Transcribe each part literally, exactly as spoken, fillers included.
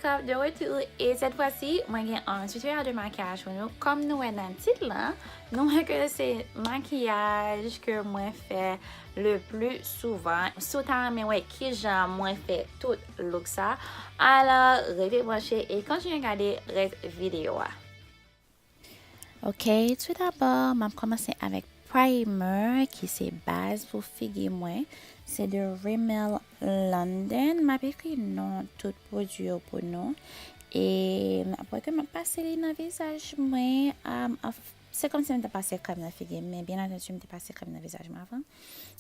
Top de retour, e cette fois-ci mwen gen yon tutoriel de maquillage pou nou. Kòm nou wè nan tit lan, nou wè ke se makiyaj ke mwen fè le plus souvent. Si w ta renmen wè kijan mwen fè tout look sa, alò rete branche e kontinye gade rès videyo a. Ok, tou dabò, m ap kòmanse avèk primer ki se baz pou figi mwen. Se de Rimmel London. M ap ekri non tout pwodui yo pou nou. E m ap wè ke m ap pase li nan vizaj mwen. Um, an f- se kòmsi m te pase krèm nan figi m, men byen antandi m te pase krèm nan vizaj mwen avan.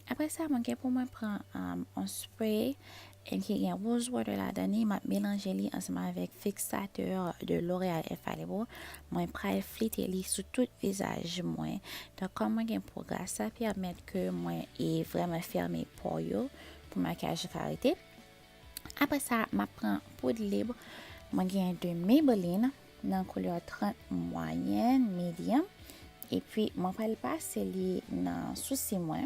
Apre sa, mwen gen pou mwen pran um, yon spray ki gen rose water ladan li, m ap melanje li ansanm avèk fiksatè de L'Oréal Infallible. Mwen pral flite li sou tout vizaj mwen. Donk, kòm mwen gen po gra, sa pèmèt ke mwen e vrèman fèmen po yo pou makiyaj la ka rete. Apre sa, m ap pran poud lib. Mwen gen de Maybelline nan koulè trant mwayèn, medium. Epi, mwen pral pase li nan sousi mwen.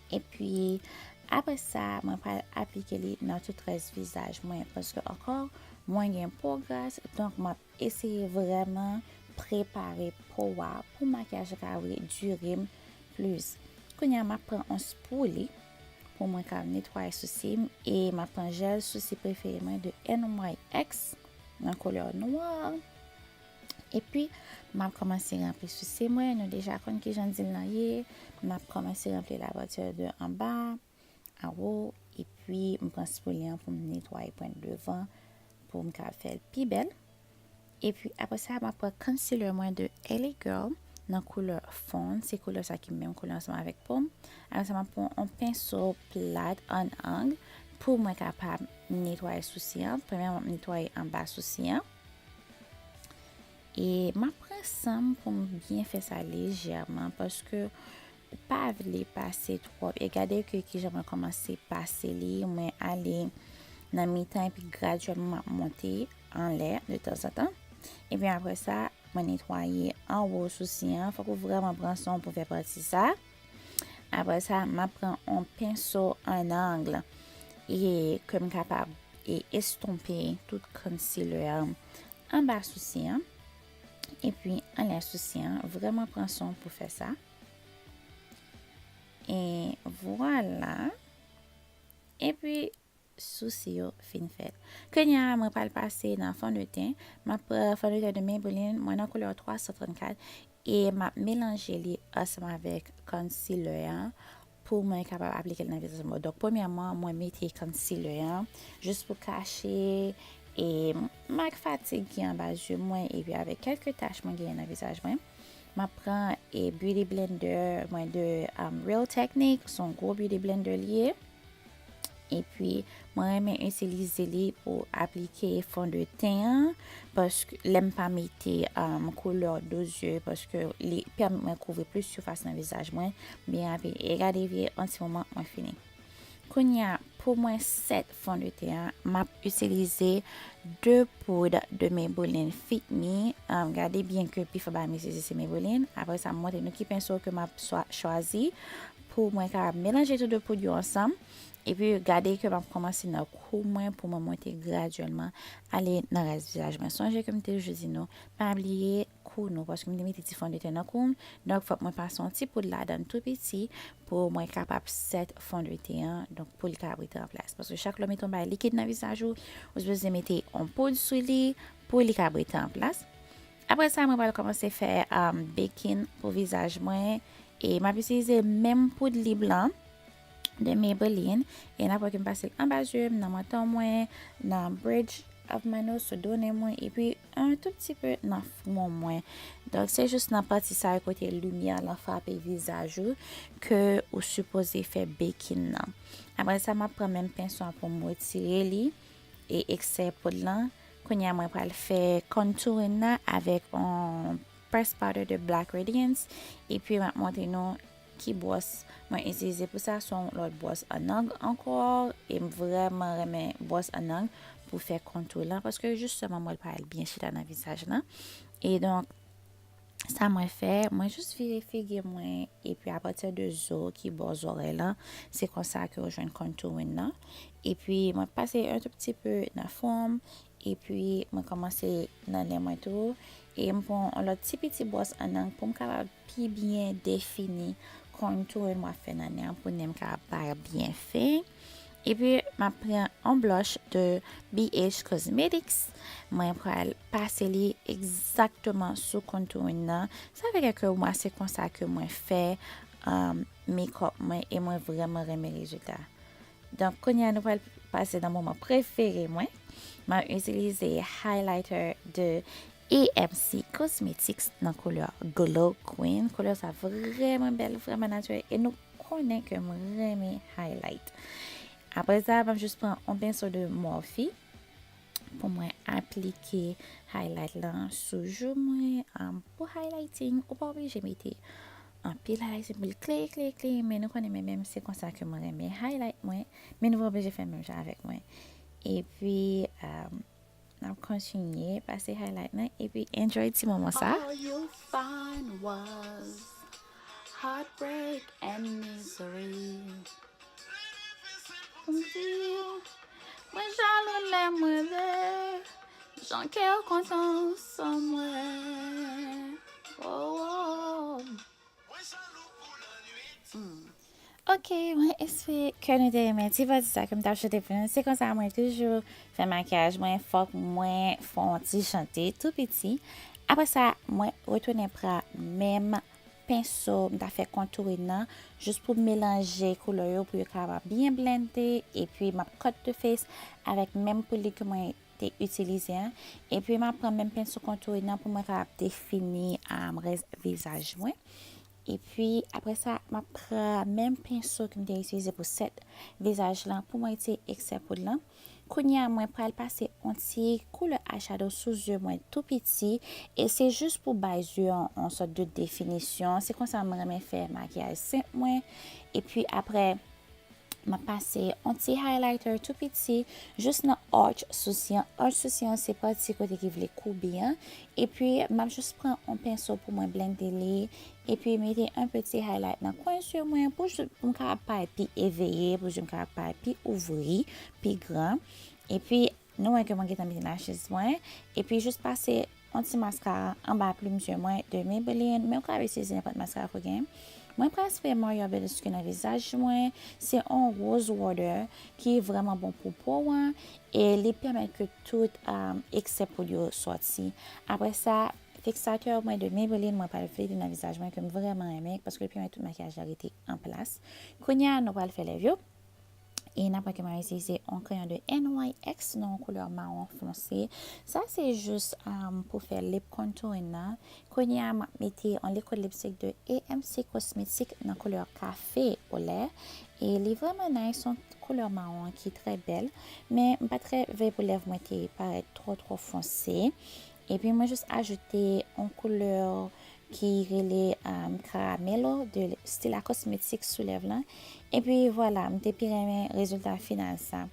Epi, apre sa, mwen pral aplike li nan tout rès vizaj mwen. Paske ankò, mwen gen po gras, donk m ap eseye vrèman prepare po a pou makiyaj la ka dure m plis. Kounye a, m ap pran yon spoolie pou mwen ka netwaye sousi m. E m ap pran jèl sousi prefere mwen de N Y X nan koulè nwa. Epi, m ap kòmanse ranpli sousi mwen. Nou deja konn kijan dil lan ye. M ap kòmanse ranpli l apati de anba, anwo. Epi, m pran spoolie an pou m netwaye pwent devan pou m ka fè l pi bèl. Epi, apre sa, m ap pran concealer mwen de L A Girl nan koulè Fawn. Se koulè sa ki menm koulè ansanm avèk po m. Apre sa, m ap pran yon penso plat an ang pou mwen kapab netwaye sousi an. Premyèman, m ap netwaye anba sousi an. E m ap pran san m pou m byen fè sa lejèman, paske ou pa vle pase twòp. E gade ke kijan mwen kòmanse pase li, mwen ale nan mitan epi gradyèlman m ap monte anlè de tanzantan. Epi apre sa, mwen netwaye anwo sousi an. Fòk ou vrèman pran san w pou fè pati sa. Apre sa, m ap pran yon penso an ang e ke m kapab e estonpe tout concealer an anba sousi an. Epi anlè sousi an, vrèman pran san w pou fè sa. E vwala. Epi sousi yo fin fèt. Kounye a, mwen pral pase nan fondeten. M ap pran fondeten de Maybelline, mwen nan koulè twa san trannkat, e m ap melanje li ansanm avèk concealer an pou mwen kapab aplike l nan vizaj mwen. Donk, premyèman, mwen mete concealer an jis pou kache e mak fatig ki anba zye mwen, epi avèk kèlke tach mwen genyen nan vizaj mwen. M ap pran e beauty blender mwen de um, Real Techniques, se yon gwo beauty blender li ye. Epi, mwen renmen itilize li pou aplike fondeten an, paske lè m pa mete um, koulè do zye, paske li pèmèt mwen kouvri plis sifas nan vizaj mwen byen rapid. E gade, vye yon ti moman, mwen fini. Kounye a, pou mwen sèt fondeten an, m ap itilize de poud de Maybelline Fit Me. Um, gade byen ke pi fò bagay m itilize se Maybelline. Apre sa, m montre nou ki penso ke m ap swa- chwazi pou mwen ka melanje tou de poud yo ansanm. Epi gade ke m ap kòmanse nan kou mwen pou mwen monte gradyèlman ale nan rès vizaj mwen. Sonje ke m te toujou di nou, pa bliye kou nou, paske m te mete ti fondeten nan kou m. Donk, fòk mwen pase yon ti poud ladan l tou piti pou mwen kapab sèt fondeten an, donk pou li ka rete an plas. Paske chak lè w mete yon bagay likid nan vizaj ou, ou sipoze mete yon poud sou li pou li ka rete an plas. Apre sa, mwen pral kòmanse fè um, baking pou vizaj mwen. E m ap itilize menm poud lib lan de Maybelline. E n ap wè ke m pase l anba zye m, nan manton mwen, nan bridge of my nose, sou do nen mwen, epi yon tou pti pe nan fwon mwen. Donk, se jis nan pati sa yo kote limyè lan frape vizaj ou ke ou sipoze fè baking nan. Apre sa, m ap pran menm penso an pou m retire li e eksè poud lan. Kounye a, mwen pral fè contouring nan avèk yon pressed powder de Black Radiance. Epi, m ap montre nou ki bwòs mwen itilize pou sa. Se yon lòt bwòs an ang ankò. E m vrèman renmen bwòs an ang pou fè contour lan. Paske jistèman, mwen, l pral byen chita nan vizaj lan. E donk, sa mwen fè, mwen jis vire figi mwen, epi apati de zo ki bò zòrèy lan, se konsa ke w jwenn contouring nan. Epi mwen pase yon tou pti pe nan fwon m, Epi mwen kòmanse nan nen mwen tou. E m pran yon lòt ti piti bwòs an ang pou m kapab pi byen defini contour mwen ap fè nan nen an pou nen m kapab parèt byen fen. Epi m ap pran yon blush de B H Cosmetics. Mwen pral pase li egzakteman sou contour nan. Sa fè kèk mwa se konsa ke mwen fè um, makeup mwen e mwen vrèman renmen rezilta. Donk, kounye a nou pral pase nan moman prefere mwen. M ap itilize highlighter de A M C Cosmetics nan koulè Glow Queen. Koulè sa vrèman bèl, vrèman natirèl e nou konnen ke mwen renmen highlight. Apre sa, m ap jis pran yon penso de Morphe pou mwen aplike highlight lan sou jou mwen. Um, pou highlighting, ou pa oblije mete anpil highlighting pou l kle, kle, kle, men nou konnen mwen menm se konsa ke mwen renmen highlight mwen, men nou pa oblije fè menm jan avèk mwen. Epi, um, n ap kontinye pase highlight lan, epi enjoy ti moman sa. All you find was heartbreak and misery. M di w, mwen jalou lè mwen wè jan kè w kontan san mwen. Oh, oh. Hmm. Ok, mwen espere ke nou te renmen ti pati sa ke m t ap chante pou nou. Se konsa mwen toujou fè makiyaj mwen, fòk mwen fè yon ti chante tou piti. Apre sa, mwen retounen pran menm penso, m ta fè contour nan, jis pou melanje koulè yo pou yo kapab byen blende, epi m ap cut the face avèk menm pwodui ke mwen te itilize an, epi m ap pran menm penso contour nan pou mwen kapab defini um, rès vizaj mwen. Epi apre sa, m ap pran menm penso ke m te itilize pou sèt vizaj lan pou mwen retire eksè poud lan. Kounye a, mwen pral pase yon ti koulè eyeshadow sou zye mwen tou piti. E se jis pou bay zye an yon sòt de definisyon. Se konsa mwen renmen fè makiyaj senp mwen. Epi apre, m ap pase yon ti highlighter tou piti jis nan arch sousye an. Arch sousye an se pati kote ki vle koube an. Epi m ap jis pran yon penso pou mwen blende li. Epi mete yon peti highlight nan kwen zye mwen pou m kapab parèt pi eveye, pou zye m kapab parèt pi ouvri, pi gran. Epi nou wè ke mwen gentan mete lashes mwen. Epi jis pase yon ti maskara anba plim zye mwen de Maybelline, men ou kapab itilize nenpòt maskara ke w gen. Mwen pral spray Mario Badescu nan vizaj mwen. Se yon rose water ki vrèman bon pou po an. E li pèmèt ke tout um, eksè poud yo sòti. Apre sa, fixateur mwen de Maybelline, mwen pral vide nan vizaj mwen ke m vrèman renmen paske li pèmèt tout makiyaj la rete an plas. Kounye a, nou pral fè lèv yo. E n ap wè ke m ap itilize yon kreyon de N Y X nan yon koulè mawon fonse. Sa se jis um, pou fè lip contouring nan. Kounye a, m ap mete yon liquid lipstick de A M C Cosmetics nan koulè kafe olè. E li vrèman nice, yon koulè mawon ki trè bèl. Men m pa t vle pou lèv mwen te parèt twò, twò fonse. Epi mwen jis ajoute yon koulè ki rele um, Caramelo de Stila Cosmetics sou lèv lan. Epi vwala, m te pi renmen rezilta final sa.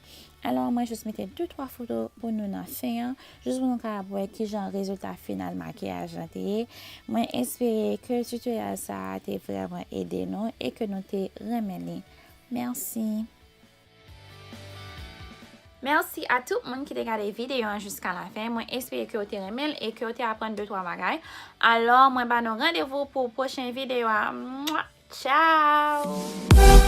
Alò, mwen jis mete de twa foto pou nou nan fen an, jis pou nou kapab wè kijan rezilta final makiyaj lan te ye. Mwen espere ke tutorial sa a te vrèman ede nou e ke nou te renmen li. Mèsi. Mèsi a tout moun ki te gade videyo an jiska lafen. Mwen espere ke w te renmen l e ke w te aprann de twa bagay. Alò, mwen ba nou randevou pou pwochen videyo a. Mwah! Tchao!